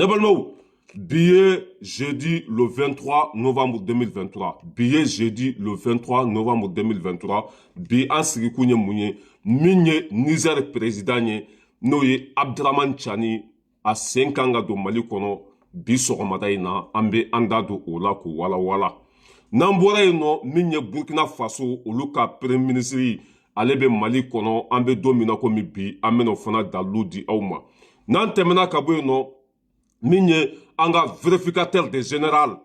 Ne balimaw, bi ye jeudi le 23 novembre 2023. Bi ye jeudi le 23 novembre 2023. Bi an sigikun ye mun ye? Min ye Niger président ye, n'o ye Abdramane Tiani, a sen kan ka don Mali kɔnɔ bi sɔgɔmada in na. An bɛ an da don o la k'o walawala. N'an bɔra yen nɔ, min ye Burkina Faso, olu ka premier ministre, ale bɛ Mali kɔnɔ an bɛ don min na komi bi. An bɛna o fana dalilu di aw ma. N'an tɛmɛna ka bɔ yen nɔ, min ye an ka vérificateur de général,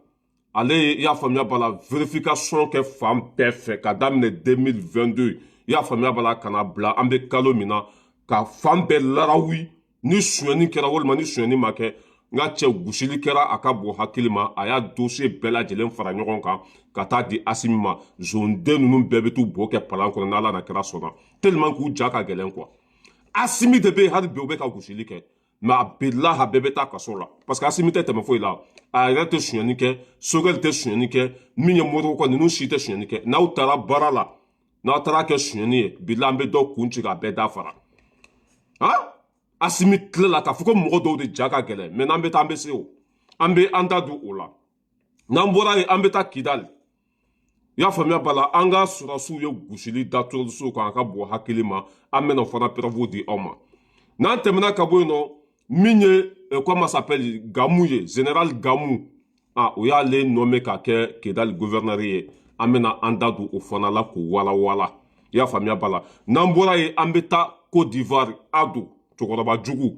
ale ye, i y'a faamuya b'a la, vérification kɛ fan bɛɛ fɛ ka daminɛ 2022, i y'a faamuya b'a la, ka na bila an bɛ kalo min na, ka fan bɛɛ larawi ni sonyɛni kɛra walima ni sonyɛni ma kɛ. N ka cɛ, gosili kɛra a ka bon hakili ma. A y'a dossier bɛɛ lajɛlen fara ɲɔgɔn kan ka taa di Asimi ma. Zonden ninnu bɛɛ bɛ t'u bo kɛ palan kɔnɔ n'Ala na kɛra sɔnna, tellement k'u ja ka gɛlɛn quoi. Asimi de bɛ yen hali bi, u bɛ ka gosili kɛ, mais a bilaha bɛɛ bɛ taa kaso la, parce que Asimi tɛ tɛmɛ foyi la. A yɛrɛ tɛ sonyɛni kɛ, Sogɛli tɛ sonyɛni kɛ, min ye Modibo kɔ ninnu si tɛ sonyɛni kɛ. N'aw taara baara la, n'aw taara kɛ sonyɛni ye, bila an bɛ dɔ kun ci k'a bɛɛ da fara. Han, Asimi tile la k'a fɔ ko mɔgɔ dɔw de ja ka gɛlɛn, mais n'an bɛ taa, an bɛ se o, an bɛ an da don o la. N'an bɔra yen, an bɛ taa Kidali. I y'a faamuya b'a la, an ka sɔrɔsiw ye gosili da terroristew kan, a ka bon hakili ma. An bɛna o fana preuve di aw ma. N'an tɛmɛna ka bɔ yen nɔ, min ye, comment s'appelle, Gamu ye, général Gamu, ah, o y'ale nommé ka kɛ Kidali gouverneur ye. An bɛna an da don o fana la k'o walawala, i y'a faamuya b'a la. N'an bɔra yen, an bɛ taa Côte d'Ivoire. Ado cɛkɔrɔba jugu,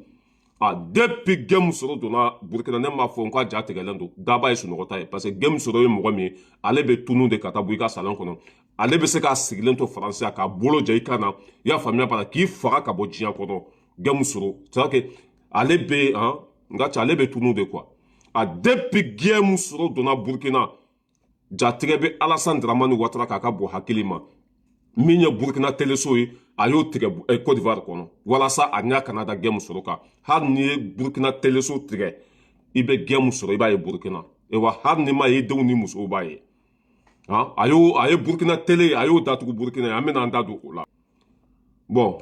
ah, depuis Guem Soro donna Burkina, ne m'a fɔ n ka ja tigɛlen don, daba ye sunɔgɔta ye, parce que Guem Soro ye mɔgɔ min ye, ale bɛ tunu de ka taa bɔ i ka salon kɔnɔ. Ale bɛ se k'a sigilen to Faransi k'a bolo jɛ i kan na, i y'a faamuya b'a la, k'i faga ka bɔ diɲɛ kɔnɔ. Guem Soro, c'est à dire que ale bɛ han, n ka ca, ale bɛ tunu de quoi. A depuis Guem Soro donna Burkina, jatigɛ bɛ Alassane Dramane Ouattara k'a ka bɔ hakili ma. Min ye Burkina teleso ye, a y'o tigɛ Côte d'Ivoire kɔnɔ walasa a ɲɛ kana da Guem Soro kan. Hali n'i ye Burkina teleso tigɛ, i bɛ Guem sɔrɔ, i b'a ye Burkina. Wa hali ni ma ye, denw ni musow b'a ye. Han, a y'o, a ye Burkina tele, a y'o datugu Burkina ye. An bɛna an da don o la. Bon,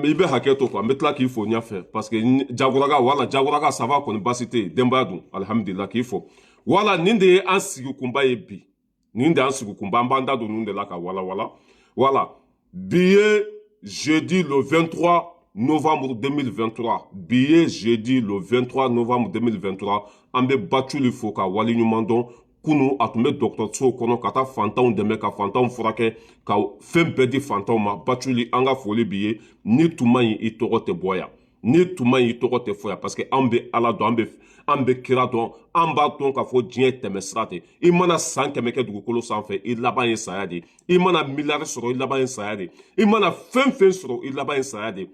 i bɛ hakɛ to quoi, n bɛ tila k'i fo ɲɛfɛ, parce que Jagoraka, wala Jagoraka, ça va kɔni, baasi tɛ yen, denbaya dun, alihamudulila, k'i fo. Wala nin de ye an sigikunba ye bi, nin de y'an sigikunba. An b'an da don ninnu de la ka walawala. Wala bi ye jeudi le 23 novembre 2023. Bi ye jeudi le 23 novembre 2023. An bɛ Baculi fo ka waleɲuman dɔn. Kunu a tun bɛ dɔgɔtɔrɔso kɔnɔ ka taa fantanw dɛmɛ, ka fantanw furakɛ, ka fɛn bɛɛ di fantanw ma. Baculi, an ka foli b'i ye. Ni tun man ɲi, i tɔgɔ tɛ bɔ yan. Ni tun man ɲi, i tɔgɔ tɛ fɔ yan, parce que an bɛ Ala dɔn, an bɛ kira dɔn. An b'a dɔn k'a fɔ diɲɛ tɛmɛ sira tɛ. I mana san 100 kɛ dugukolo sanfɛ, i laban ye saya de. I mana miliyari sɔrɔ, i laban ye saya de. I mana fɛn fɛn sɔrɔ, i laban ye saya de.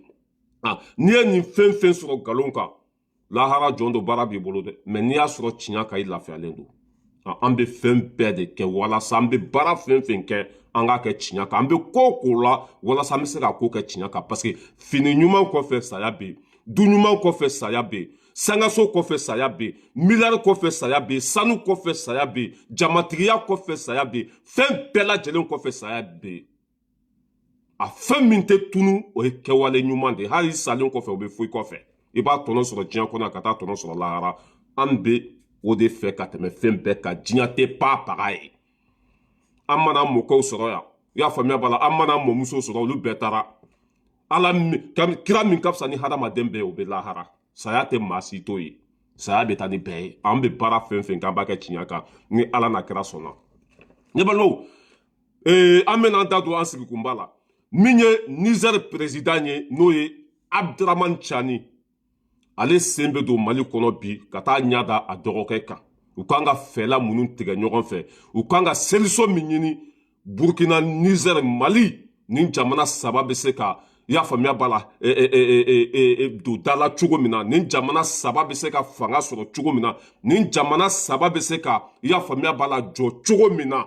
Ah, n'i ye nin fɛn fɛn sɔrɔ nkalon kan, lahara jɔn don, baara b'i bolo dɛ. Mais n'i y'a sɔrɔ tiɲɛ kan, i lafiyalen don. An bɛ fɛn bɛɛ de kɛ walasa an bɛ baara fɛn fɛn kɛ, an k'a kɛ tiɲɛ kan. An bɛ ko o ko la walasa an bɛ se ka ko kɛ tiɲɛ kan, parce que fini ɲuman kɔfɛ, saya bɛ yen. Du ɲuman kɔfɛ, saya bɛ yen. Sangaso kɔfɛ, saya bɛ yen. Miliyari kɔfɛ, saya bɛ yen. Sanu kɔfɛ, saya bɛ yen. Jamatigiya kɔfɛ, saya bɛ yen. Fɛn bɛɛ lajɛlen kɔfɛ, saya bɛ yen. A fɛn min tɛ tunu, o ye kɛwale ɲuman de ye. Hali salen kɔfɛ, o bɛ foyi kɔfɛ, i b'a tɔnɔ sɔrɔ diɲɛ kɔnɔ, ka taa tɔnɔ sɔrɔ lahara. An bɛ o de fɛ ka tɛmɛ fɛn bɛɛ kan. Diɲɛ tɛ pa paga ye. An mana mɔkɛw sɔrɔ yan, i y'a faamuya b'a la, an mana mɔmusow sɔrɔ, olu bɛɛ taara. Ala kira min ka fisa ni hadamaden bɛɛ ye, o bɛ lahara. Saya tɛ maa si to ye, saya bɛ taa ni bɛɛ ye. An bɛ baara fɛn fɛn kɛ, an b'a kɛ tiɲɛ kan, ni Ala n'a kira sɔnna. Ne balimaw, an bɛna an da don an sigikunba la. Min ye Niger président ye, n'o ye Abdramane Tiani, ale sen bɛ don Mali kɔnɔ bi ka taa ɲɛ da a dɔgɔkɛ kan. U kan ka fɛla minnu tigɛ ɲɔgɔn fɛ, u kan ka solution min ɲini, Burkina, Niger, Mali, nin jamana saba bɛ se ka, i y'a faamuya b'a la, don da la cogo min na, nin jamana saba bɛ se ka fanga sɔrɔ cogo min na, nin jamana saba bɛ se ka, i y'a faamuya b'a la, jɔ cogo min na.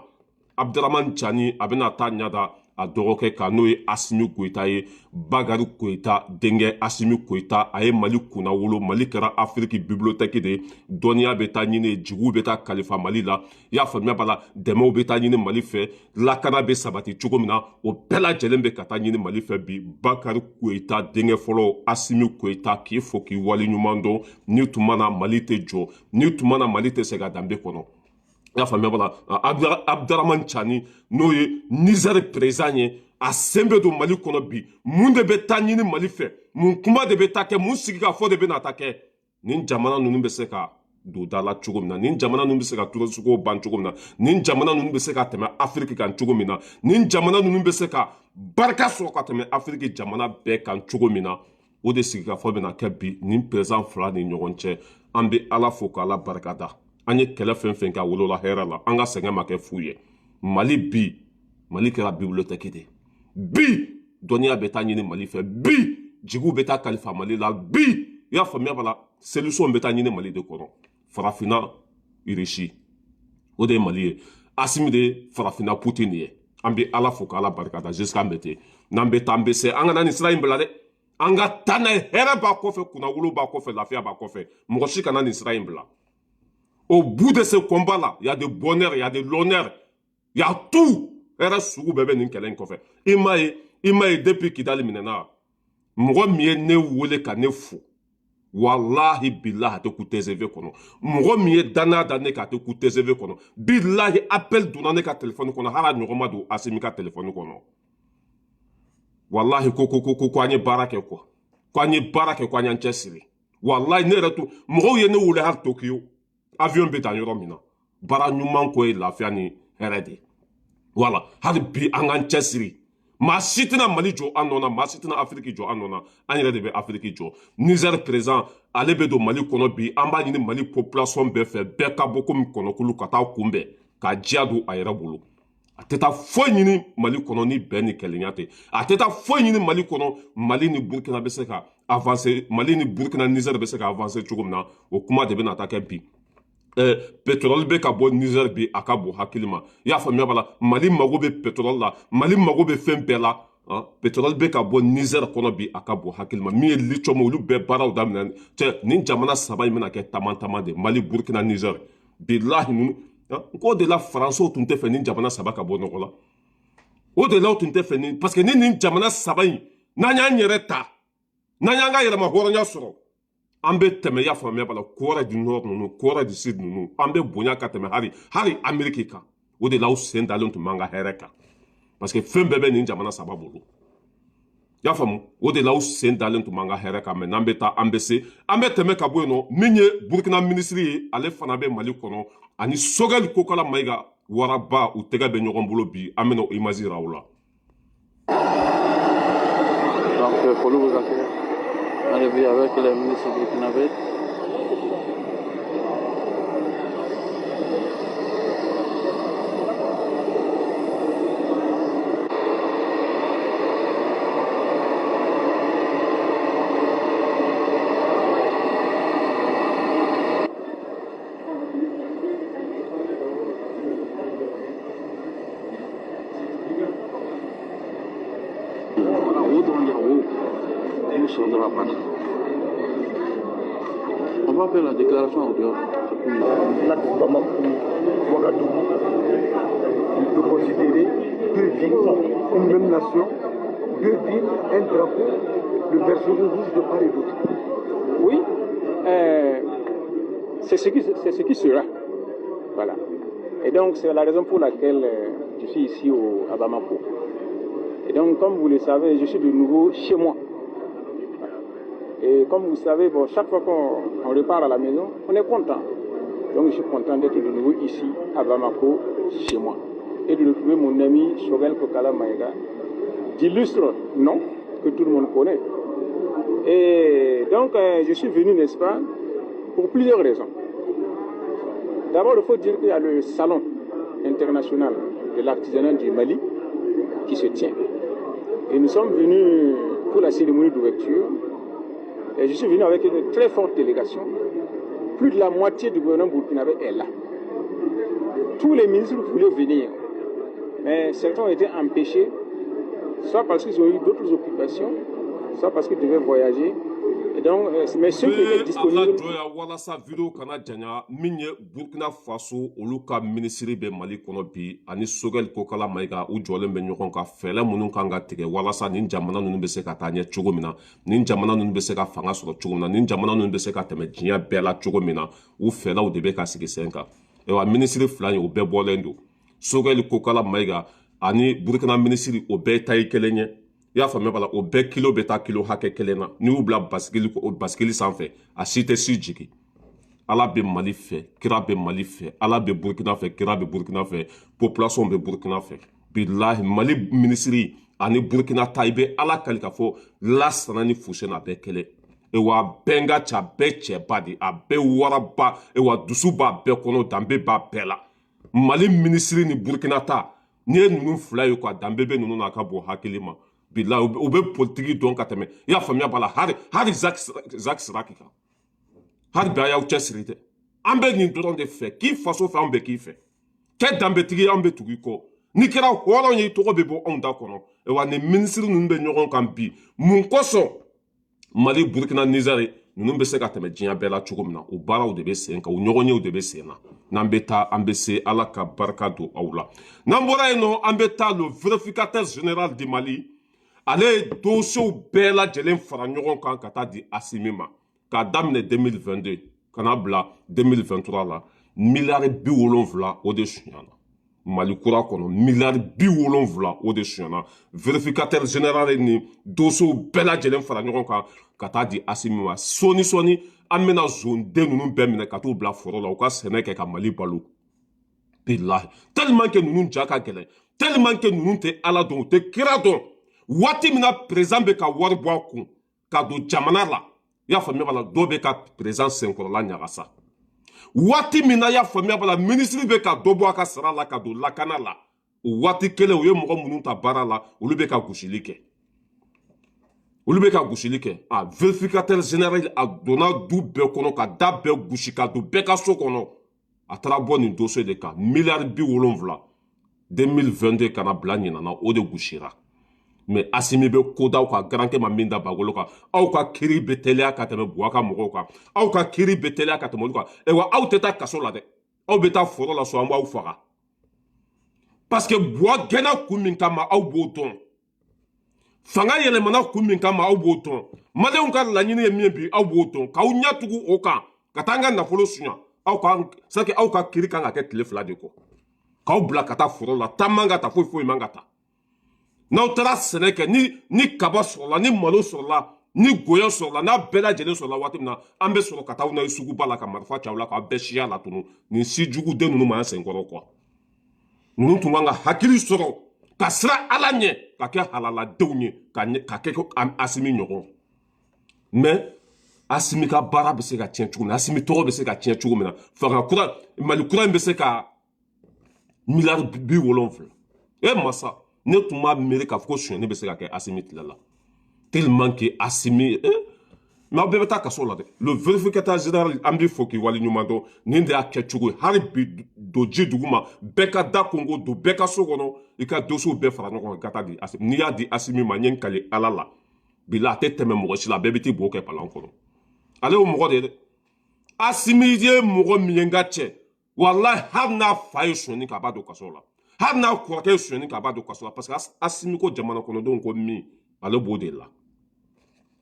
Abdramane Tiani, a bɛna taa ɲɛ da a dɔgɔkɛ kan, n'o ye Asimi Goyita ye. Bakari Goyita denkɛ Asimi Goyita, a ye Mali kunna wolo. Mali kɛra Afiriki bibliothèque de ye. Dɔnniya bɛ taa ɲini, jigiw bɛ taa kalifa Mali la. I y'a faamuya b'a la, dɛmɛw bɛ taa ɲini Mali fɛ, lakana bɛ sabati cogo min na, o bɛɛ lajɛlen bɛ ka taa ɲini Mali fɛ bi. Bakari Goyita denkɛ fɔlɔ Asimi Goyita, k'i fo k'i wale ɲuman dɔn. Ni tun ma na, Mali tɛ jɔ. Ni tun ma na, Mali tɛ se ka danbe kɔnɔ. I y'a faamuya b'a la, Abdramane Tiani, n'o ye Niger président ye, a sen bɛ don Mali kɔnɔ bi. Mun de bɛ taa ɲini Mali fɛ? Mun kuma de bɛ taa kɛ? Mun sigikafɔ de bɛ na taa kɛ? Nin jamana ninnu bɛ se ka don da la cogo min na, nin jamana ninnu bɛ se ka terrorisme ban cogo min na, nin jamana ninnu bɛ se ka tɛmɛ Afiriki kan cogo min na, nin jamana ninnu bɛ se ka barika sɔrɔ ka tɛmɛ Afiriki jamana bɛɛ kan cogo min na, o de sigikafɔ bɛna kɛ bi nin président fila ni ɲɔgɔn cɛ. An bɛ Ala fo k'Ala barika da. An ye kɛlɛ fɛn fɛn kɛ, a wolola hɛrɛ la, an ka sɛgɛn ma kɛ fu ye. Mali bi, Mali kɛra bibliothèque de bi. Dɔnniya bɛ taa ɲini Mali fɛ bi, jigiw bɛ taa kalifa Mali la bi. I y'a faamuya b'a la, solution bɛ taa ɲini Mali de kɔnɔ. Farafinna Irisi, o de ye Mali ye. Asimi de ye farafinna Poutine ye. An bɛ Ala fo k'Ala barika da. Jusqu'à an bɛ ten, n'an bɛ taa, an bɛ se. An kana nin sira in bila dɛ, an ka taa n'a ye. Hɛrɛ b'a kɔfɛ, kunnawolo b'a kɔfɛ, lafiya b'a kɔfɛ. Mɔgɔ si kana nin sira in bila. Au bout de ce combat-là, il y a de bonheur, il y a de l'honneur, il y a tout. Hɛrɛ sugu bɛɛ bɛ nin kɛlɛ in kɔfɛ. I m'a ye, i m'a ye, depuis Kidali minɛna, mɔgɔ min ye ne wele ka ne fo, walahi bilahi, a tɛ ku TGV kɔnɔ. Mɔgɔ min ye danaya da ne kan, a tɛ ku TGV kɔnɔ. Bilahi, appel donna ne ka téléphone kɔnɔ, hali a ɲɔgɔn ma don Asimi ka téléphone kɔnɔ. Walahi, ko ko ko ko ko an ye baara kɛ quoi, ko an ye baara kɛ, ko an y'an cɛsiri. Walahi, ne yɛrɛ to, mɔgɔw ye ne wele hali Tokyo, avion bɛ dan yɔrɔ min na. Baara ɲuman ko ye lafiya ni hɛrɛ de ye. Wala hali bi, an k'an cɛsiri. Maa si tɛna Mali jɔ an nɔ na, maa si tɛna Afiriki jɔ an nɔ na. An yɛrɛ de bɛ Afiriki jɔ. Niger président, ale bɛ don Mali kɔnɔ bi. An b'a ɲini Mali population bɛɛ fɛ, bɛɛ ka bɔ komi kɔnɔkulu ka taa kunbɛn, k'a diya don a yɛrɛ bolo. A tɛ taa foyi ɲini Mali kɔnɔ ni bɛn ni kelenya tɛ. A tɛ taa foyi ɲini Mali kɔnɔ. Mali ni Burkina bɛ se ka avancer, Mali ni Burkina, Niger bɛ se ka avancer cogo min na, o kuma de bɛna taa kɛ bi. Pétrole bɛ ka bɔ Niger bi, a ka bon hakili ma. I y'a faamuya b'a la, Mali mago bɛ pétrole la, Mali mago bɛ fɛn bɛɛ la. Pétrole bɛ ka bɔ Niger kɔnɔ bi, a ka bon hakili ma. Min ye lithium, olu bɛɛ baaraw daminɛ cɛ. Nin jamana saba in bɛna kɛ tama tama de, Mali, Burkina, Niger. Bilahi, ninnu n ko de la, Faransiw tun tɛ fɛ nin jamana saba ka bɔ nɔgɔ la. O de la u tun tɛ fɛ nin, parce que ni nin jamana saba in, n'an y'an yɛrɛ ta, n'an y'an ka yɛrɛma hɔrɔnya sɔrɔ, an bɛ tɛmɛ. I y'a faamuya b'a la, Corée du Nord ninnu, Corée du Sud ninnu, an bɛ bonya ka tɛmɛ hali Amérique kan. O de la u sen dalen tun b'an ka hɛrɛ kan, parce que fɛn bɛɛ bɛ nin jamana saba bolo. I y'a faamu, o de la u sen dalen tun b'an ka hɛrɛ kan. Mɛ n'an bɛ taa, an bɛ se, an bɛ tɛmɛ ka bɔ yen nɔ. Min ye Burukina minisiri ye, ale fana bɛ Mali kɔnɔ, ani Choguel Kokalla Maïga waraba, u tɛgɛ bɛ ɲɔgɔn bolo bi. An bɛna o image yira aw la. Donc, Folo vous accueille. Arrivé avec le ministre burkinabé. Wo dɔrɔn de wo n'u sɔrɔ dɔrɔn a banna. On va faire la déclaration au dehors. L'axe Bamako, Ouagadougou, on peut considérer deux villes, une même nation, deux villes, un drapeau, le vert rouge de part et d'autre. Oui, c'est ce qui sera. Voilà. Et donc, c'est la raison pour laquelle je suis ici à Bamako. Et donc, comme vous le savez, je suis de nouveau chez moi. Et comme vous savez, bon, chaque fois qu'on repart à la maison, on est content. Donc, je suis content d'être de nouveau ici, à Bamako, chez moi. Et de retrouver mon ami Choguel Kokalla Maïga, d'illustre nom que tout le monde connaît. Et donc, je suis venu, n'est-ce pas, pour plusieurs raisons. D'abord, il faut dire qu'il y a le salon international de l'artisanat du Mali qui se tient. Et nous sommes venus pour la cérémonie d'ouverture. Et je suis venu avec une très forte délégation. Plus de la moitié du gouvernement burkinabé est là. Tous les ministres voulaient venir, mais certains ont été empêchés. Soit parce qu'ils ont eu d'autres occupations, soit parce qu'ils devaient voyager. Et donc, mais ceux qui étaient disponibles. Jɔ ya walasa vidéo kana janya. Min ye Burkina Faso, olu ka minisiri bɛ Mali kɔnɔ bi, ani Choguel Kokalla Maïga, u jɔlen bɛ ɲɔgɔn kan fɛɛrɛ minnu kan ka tigɛ walasa nin jamana ninnu bɛ se ka taa ɲɛ cogo min na, nin jamana ninnu bɛ se ka fanga sɔrɔ cogo min na, nin jamana ninnu bɛ se ka tɛmɛ diɲɛ bɛɛ la cogo min na. U fɛɛrɛw de bɛ ka sigi sen kan. Ayiwa, minisiri fila in, o bɛɛ bɔlen don, Choguel Kokalla Maïga ani Burkina minisiri, o bɛɛ ta ye kelen ye. I y'a faamuya b'a la, o bɛɛ kilo bɛ taa kilo hakɛ kelen na. N'i y'u bila basigili, basigili sanfɛ, a si tɛ si jigin. Ala bɛ Mali fɛ, kira bɛ Mali fɛ. Ala bɛ Burukina fɛ, kira bɛ Burukina fɛ, population bɛ Burukina fɛ. Bilahi, Mali minisiri ani Burukina ta, i bɛ Ala kali k'a fɔ Lasana ni Fuseni, a bɛɛ kelen. Wa a bɛɛ n ka ca, a bɛɛ cɛba de, a bɛɛ waraba. Wa dusu b'a bɛɛ kɔnɔ, danbe b'a bɛɛ la. Mali minisiri ni Burukina ta, n'i ye ninnu fila ye quoi, danbe bɛ ninnu na, a ka bon hakili ma. Bilahi, u bɛ politiki dɔn ka tɛmɛ. I y'a faamuya b'a la, hali Jacques Chirac kan. Hali bi, a y'aw cɛsiri dɛ. An bɛ nin dɔrɔn de fɛ, k'i faso fɛ, an bɛ k'i fɛ. Kɛ danbetigi, an bɛ tugu i kɔ. N'i kɛra hɔrɔn ye, i tɔgɔ bɛ bɔ anw da kɔnɔ. Wa nin minisiri ninnu bɛ ɲɔgɔn kan bi mun kosɔn? Mali, Burukina, Nizɛri ninnu bɛ se ka tɛmɛ diɲɛ bɛɛ la cogo min na, o baaraw de bɛ sen kan, o ɲɔgɔnyew de bɛ sen na. N'an bɛ taa, an bɛ se. Ala ka barika don aw la. N'an bɔra yen nɔ, an bɛ taa le vérificateur général du Mali. Ale ye dossiers bɛɛ lajɛlen fara ɲɔgɔn kan ka taa di Asimi ma, k'a daminɛ 2022 ka n'a bila 2023 la. Miliyari 70, o de sonyana Mali kura kɔnɔ. Miliyari 70, o de sonyana. Vérificateur général ni dossiers bɛɛ lajɛlen fara ɲɔgɔn kan ka taa di Asimi ma. Sɔɔni sɔɔni, an bɛna zonden ninnu bɛɛ minɛ ka t'u bila foro la, u ka sɛnɛ kɛ ka Mali balo. Bilahi, tellement que ninnu ja ka gɛlɛn, tellement que ninnu tɛ Ala dɔn, u tɛ kira dɔn. Waati min na président bɛ ka wari bɔ a kun ka don jamana la, i y'a faamuya b'a la, dɔw bɛ ka président senkɔrɔla ɲagasa. Waati min na, i y'a faamuya b'a la, minisiri bɛ ka dɔ bɔ a ka sara la ka don lakana la, o waati kelen, u ye mɔgɔ minnu ta baara la, olu bɛ ka gosili kɛ, olu bɛ ka gosili kɛ. A vérificateur général, a donna du bɛɛ kɔnɔ ka da bɛɛ gosi ka don bɛɛ ka so kɔnɔ. A taara bɔ nin dossier de kan, miliyari 70, 2022 kana bila ɲinan na, o de gosira. Mais Asimi bɛ ko da aw ka garankɛ ma min da bagolo kan. Aw ka kiiri bɛ teliya ka tɛmɛ Buwa ka mɔgɔw kan, aw ka kiiri bɛ teliya ka tɛmɛ olu kan. Wa aw tɛ taa kaso la dɛ, aw bɛ taa foro la so, an b'aw faga, parce que Buwa gɛnna kun min kama, aw b'o dɔn. Fanga yɛlɛmana kun min kama, aw b'o dɔn. Maliyɛnw ka laɲini ye min ye bi, aw b'o dɔn. K'aw ɲɛ tugu o kan ka taa an ka nafolo suɲa, aw ka c'est aw ka kiiri kan ka kɛ tile 2 de kɔ, k'aw bila ka taa foro la. Taa man ka ta, foyi foyi man ka ta. N'aw taara sɛnɛ kɛ, ni kaba sɔrɔla, ni malo sɔrɔla, ni goyɔ sɔrɔla, n'a bɛɛ lajɛlen sɔrɔla waati min na, an bɛ sɔrɔ ka taa aw n'a ye suguba la ka marifa ci aw la k'aw bɛɛ siya latunu. Nin si juguden ninnu ma, an senkɔrɔ kuwa. Ninnu tun kan ka hakili sɔrɔ ka siran Ala ɲɛ, ka kɛ halaladenw ye, ka kɛ ko Asimi ɲɔgɔn. Mais Asimi ka baara bɛ se ka tiɲɛ cogo min na, Asimi tɔgɔ bɛ se ka tiɲɛ cogo min na, fanga kura, Mali kura in bɛ se ka miliyari 70. E masa, ne tun b'a miiri k'a fɔ ko sonyɛni bɛ se ka kɛ Asimi tile la, tellement que Asimi mais aw bɛɛ bɛ taa kaso la dɛ. Le vérificateur général, an b'i fo k'i waleɲuman dɔn. Nin de y'a kɛcogo ye. Hali bi, don ji dugu ma, bɛɛ ka da konko don bɛɛ ka so kɔnɔ, i ka dossier bɛɛ fara ɲɔgɔn kan ka taa di Asimi. N'i y'a di Asimi ma, n ye n kali Ala la, bila a tɛ tɛmɛ mɔgɔ si la, a bɛɛ bɛ t'i bo kɛ palan kɔnɔ. Ale y'o mɔgɔ de ye dɛ. Asimi ye mɔgɔ min ye, n ka cɛ, walahi, hali n'a fa ye sonyɛni kɛ, a b'a don kaso la. Hali n'a kɔrɔkɛ ye sonyɛni kɛ, a b'a don kaso la, parce que Asimi ko jamana kɔnɔdenw ko min, ale b'o de la.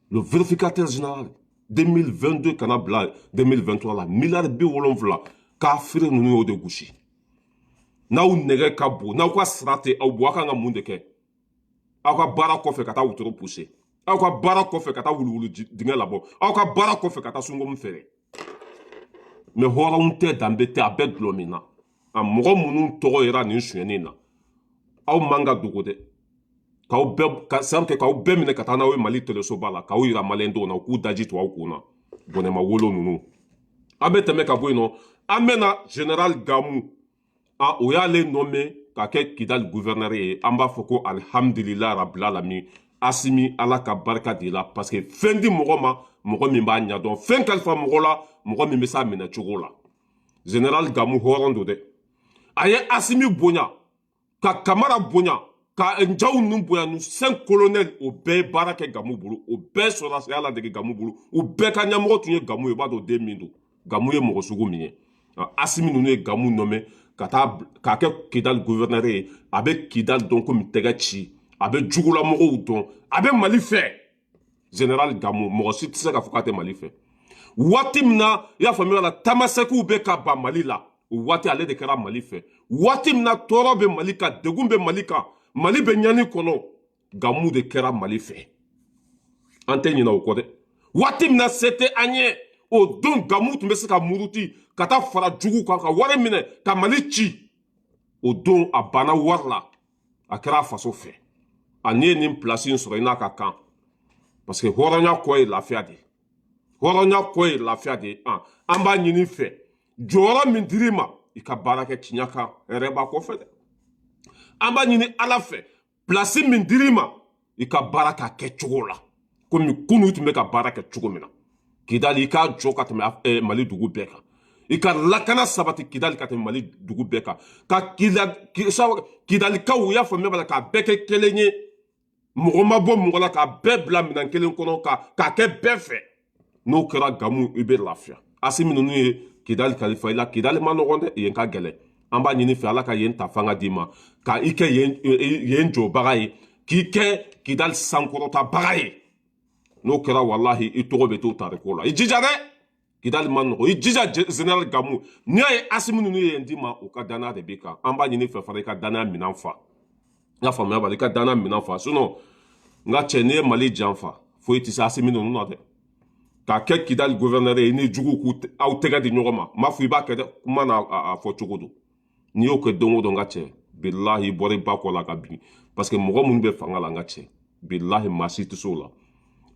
Le vérificateur général, 2022 kana bila 2023 la, miliyari 70, kafiri ninnu y'o de gosi. N'aw nɛgɛ ka bon, n'aw ka sara tɛ aw bɔ, aw kan ka mun de kɛ? Aw ka baara kɔfɛ, ka taa wotoro pousser. Aw ka baara kɔfɛ, ka taa wuluwulu dingɛ labɔ. Aw ka baara kɔfɛ, ka taa sunkomi feere. Mais hɔrɔnw tɛ, danbe tɛ, a bɛɛ dulɔ min na. A mɔgɔ minnu tɔgɔ yera nin sonyɛni na, aw man ka dogo dɛ. K'aw bɛɛ ka sababu kɛ k'aw bɛɛ minɛ ka taa n'aw ye Mali telesoba la, k'aw yira maliyɛndenw na, u k'u daji to aw kun na. Bɔnɛma wolo ninnu. An bɛ tɛmɛ ka bɔ yen nɔ, an bɛ na général Gamu. A o y'ale nommé ka kɛ Kidali gouverneur ye. An b'a fɔ ko alihamudulila rabil alamin. Asimi, Ala ka barika de la, parce que fɛn di mɔgɔ ma, mɔgɔ min b'a ɲɛdɔn, fɛn kalifa mɔgɔ la, mɔgɔ min bɛ s'a minɛ cogo la. Général Gamu hɔrɔn don dɛ. A ye Asimi bonya ka Kamara bonya. Ka njaw ninnu bonya, nu cinq colonel, o bɛɛ ye baara kɛ Gamu bolo, o bɛɛ sɔrɔdasiya ladege Gamu bolo, u bɛɛ ka ɲɛmɔgɔ tun ye Gamu ye. I b'a dɔn den min don, Gamu ye mɔgɔ sugu min ye. Asimi ninnu ye Gamu nɔmɛ ka taa k'a kɛ Kidali gouverneur ye. A bɛ Kidali dɔn komi tɛgɛ ci, a bɛ jugulamɔgɔw dɔn, a bɛ Mali fɛ. Général Gamu, mɔgɔ si tɛ se k'a fɔ k'a tɛ Mali fɛ. Waati min na, i y'a faamuya la, tamasɛkiw bɛ ka ban Mali la, o waati ale de kɛra Mali fɛ. Waati min na tɔɔrɔ bɛ Mali kan, degun bɛ Mali kan, Mali bɛ ɲani kɔnɔ, Gamu de kɛra Mali fɛ. An tɛ ɲinɛ o kɔ dɛ. Waati min na se tɛ an ye, o don Gamu tun bɛ se ka muruti ka taa fara jugu kan ka wari minɛ ka Mali ci. O don a banna wari la, a kɛra a faso fɛ. A n'i ye nin pilasi in sɔrɔ, i n'a ka kan, parce que hɔrɔnya kɔ ye lafiya de ye, hɔrɔnya kɔ ye lafiya de ye. An b'a ɲini fɛ, jɔyɔrɔ min dir'i ma, i ka baara kɛ tiɲɛ kan, hɛrɛ b'a kɔfɛ dɛ. An b'a ɲini Ala fɛ, pilasi min dir'i ma, i ka baara k'a kɛ cogo la komi kunun tun bɛ ka baara kɛ cogo min na. Kidali, i k'a jɔ ka tɛmɛ Mali dugu bɛɛ kan, i ka lakana sabati Kidali ka tɛmɛ Mali dugu bɛɛ kan, ka Kidalikaw, y'a faamuya b'a la, k'a bɛɛ kɛ kelen ye, mɔgɔ ma bɔ mɔgɔ la, k'a bɛɛ bila minɛn kelen kɔnɔ, k'a kɛ bɛɛ fɛ. N'o kɛra, Gamu, i bɛ lafiya. Asimi ninnu ye Kidali kalifa i la. Kidali ma nɔgɔn dɛ, yen ka gɛlɛn. An b'a ɲini fɛ, Ala ka yen ta fanga d'i ma, ka i kɛ yen jɔbaga ye, k'i kɛ Kidali sankɔrɔtabaga ye. N'o kɛra, walahi, i tɔgɔ bɛ to tariko la. I jija dɛ, Kidali ma nɔgɔ, i jija. Général Gamu, n'i y'a ye Asimi ninnu ye yen d'i ma, u ka danaya de b'i kan. An b'a ɲini fɛ fana, i ka danaya minɛn fa. I y'a faamuya b'a la, i ka danaya minɛn fa. Sinon, n ka cɛ, n'i ye Mali janfa, foyi tɛ se Asimi ninnu na dɛ. K'a kɛ Kidali gouverneur ye, i ni jugu k'u aw tɛgɛ di ɲɔgɔn ma, n m'a fɔ i b'a kɛ dɛ, kuma n'a a fɔ cogo don. N'i y'o kɛ don o don, n ka cɛ, bilahi, i bɔra i ba kɔ la ka bin, parce que mɔgɔ minnu bɛ fanga la, n ka cɛ, bilahi, maa si tɛ se o la.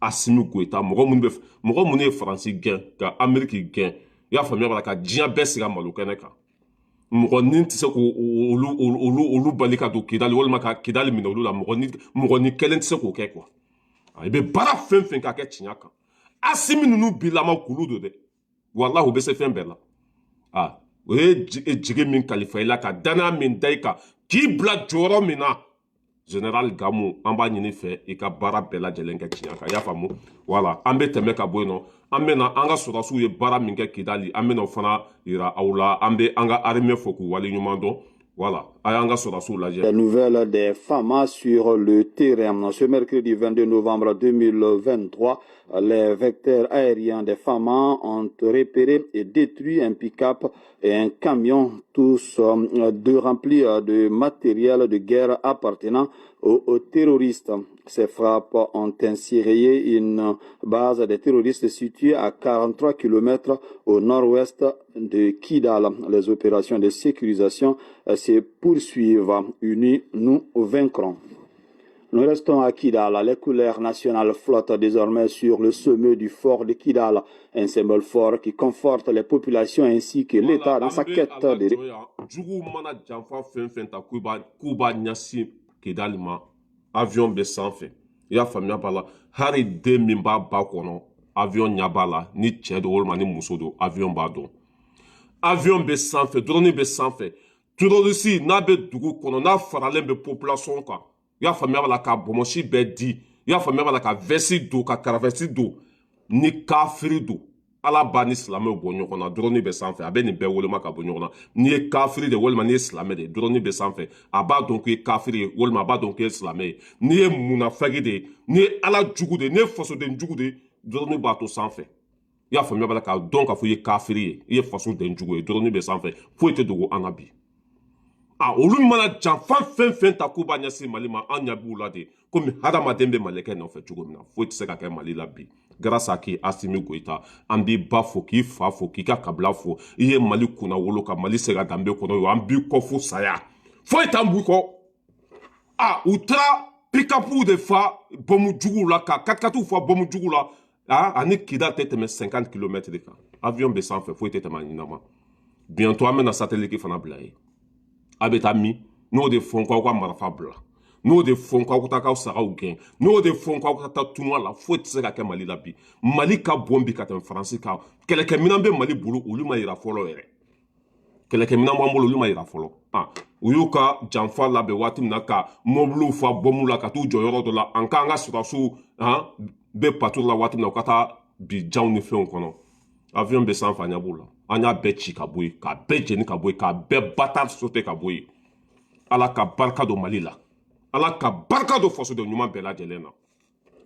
Asimi Goyita, mɔgɔ minnu bɛ, mɔgɔ minnu ye Faransi gɛn ka Ameriki gɛn, i y'a faamuya b'a la, ka diɲɛ bɛɛ sigi a malo kɛnɛ kan, mɔgɔ ni tɛ se k'olu olu bali ka don Kidali walima ka Kidali minɛ olu la. Mɔgɔ ni kelen tɛ se k'o kɛ quoi. I bɛ baara fɛn fɛn k'a kɛ tiɲɛ kan. Asimi ninnu bilama kulu don dɛ, walahi, u bɛ se fɛn bɛɛ la. A o ye jigi min kalifa i la, ka danaya min da i kan, k'i bila jɔyɔrɔ min na, général Gamu, an b'a ɲini fɛ, i ka baara bɛɛ lajɛlen kɛ tiɲɛ kan. I y'a faamu? Wala an bɛ tɛmɛ ka bɔ yen nɔ, an bɛ na an ka sɔrɔdasiw ye baara min kɛ Kidali, an bɛ na o fana yira aw la. An bɛ an ka armée fo k'u waleɲuman dɔn. Voilà, a y'an ka sɔrɔdasiw lajɛ. Les nouvelles des FAMa sur le terrain. Ce mercredi 22 novembre 2023, les vecteurs aériens des FAMa ont repéré et détruit un pick-up et un camion, tous deux remplis de matériel de guerre appartenant aux terroristes. Ces frappes ont ainsi rayé une base des terroristes située à 43 km au nord-ouest de Kidal. Les opérations de sécurisation se poursuivent. Unis, nous vaincrons. Nous restons à Kidal. Les couleurs nationales flottent désormais sur le sommet du fort de Kidal, un symbole fort qui conforte les populations ainsi que l'État dans sa quête de. Juguw mana janfa fɛn fɛn ta k'u b'a ɲɛsin Kidali ma, avion bɛ sanfɛ, i y'a faamuya b'a la. Hali den min b'a ba kɔnɔ, avion ɲɛ b'a la, ni cɛ don walima ni muso don, avion b'a dɔn. Avion bɛ sanfɛ, drone bɛ sanfɛ. Terroriste n'a bɛ dugu kɔnɔ, n'a faralen bɛ population kan, i y'a faamuya b'a la, ka bɔnmɔsi bɛɛ di, i y'a faamuya b'a la, ka veste don, ka karavɛsi don, ni kafiri don, Ala b'a ni silamɛw bɔ ɲɔgɔn na. Drone bɛ sanfɛ, a bɛ nin bɛɛ woloma ka bɔ ɲɔgɔn na. N'i ye kafiri de walima n'i ye silamɛ de ye, drone bɛ sanfɛ, a b'a dɔn k'i ye kafiri ye walima a b'a dɔn k'i ye silamɛ ye. N'i ye munafɛki de ye, n'i ye Ala jugu de ye, n'i ye fasoden jugu de ye, drone b'a to sanfɛ, i y'a faamuya b'a la, k'a dɔn k'a fɔ i ye kafiri ye, i ye fasoden jugu ye. Drone bɛ sanfɛ, foyi tɛ dogo an na bi. A olu mana janfa fɛn fɛn ta k'u b'a ɲɛsin Mali ma, an ɲɛ b'u la de komi hadamaden bɛ malɛkɛ nɔfɛ cogo min na. Foyi tɛ se ka kɛ Mali la bi grâce à qui? Asimi Goyita. An b'i ba fo, k'i fa fo, k'i ka kabila fo. I ye Mali kunna wolo ka Mali segin a danbe kɔnɔ. An b'i kɔ fo saya, foyi t'an b'i kɔ. A u taara pick-up de fa bɔmu juguw la, ka katikatiw fa bɔmu juguw la. A ani Kidal tɛ tɛmɛ 50 km kan. Avion bɛ sanfɛ, foyi tɛ tɛmɛ a ɲinama. Bientôt an bɛna satellite fana bila yen. A bɛ taa min? N'o de fɔ k'aw ka marifa bila, n'o de fɔ k'aw ka taa k'aw sagaw gɛn, n'o de fɔ k'aw ka taa tunga la, foyi tɛ se ka kɛ Mali la bi. Mali ka bon bi ka tɛmɛ Faransi kan. Kɛlɛkɛminɛn bɛ Mali bolo, olu ma yira fɔlɔ yɛrɛ. Kɛlɛkɛminɛn b'an bolo, olu ma yira fɔlɔ. U y'u ka janfa labɛn waati min na ka mɔbiliw fa bɔnmu la ka t'u jɔ yɔrɔ dɔ la, an k'an ka sɔrɔdasiw bɛ patrouille la waati min na, u ka taa bi janw ni fɛnw kɔnɔ. Avion bɛ sanfɛ, a ɲɛ b'u la. An y'a bɛɛ ci ka bɔ yen, k'a bɛɛ jeni ka bɔ yen, k'a bɛɛ bâtard sauter ka bɔ yen. Ala ka barika don Mali la, Ala ka barika don fasoden ɲuman bɛɛ lajɛlen na.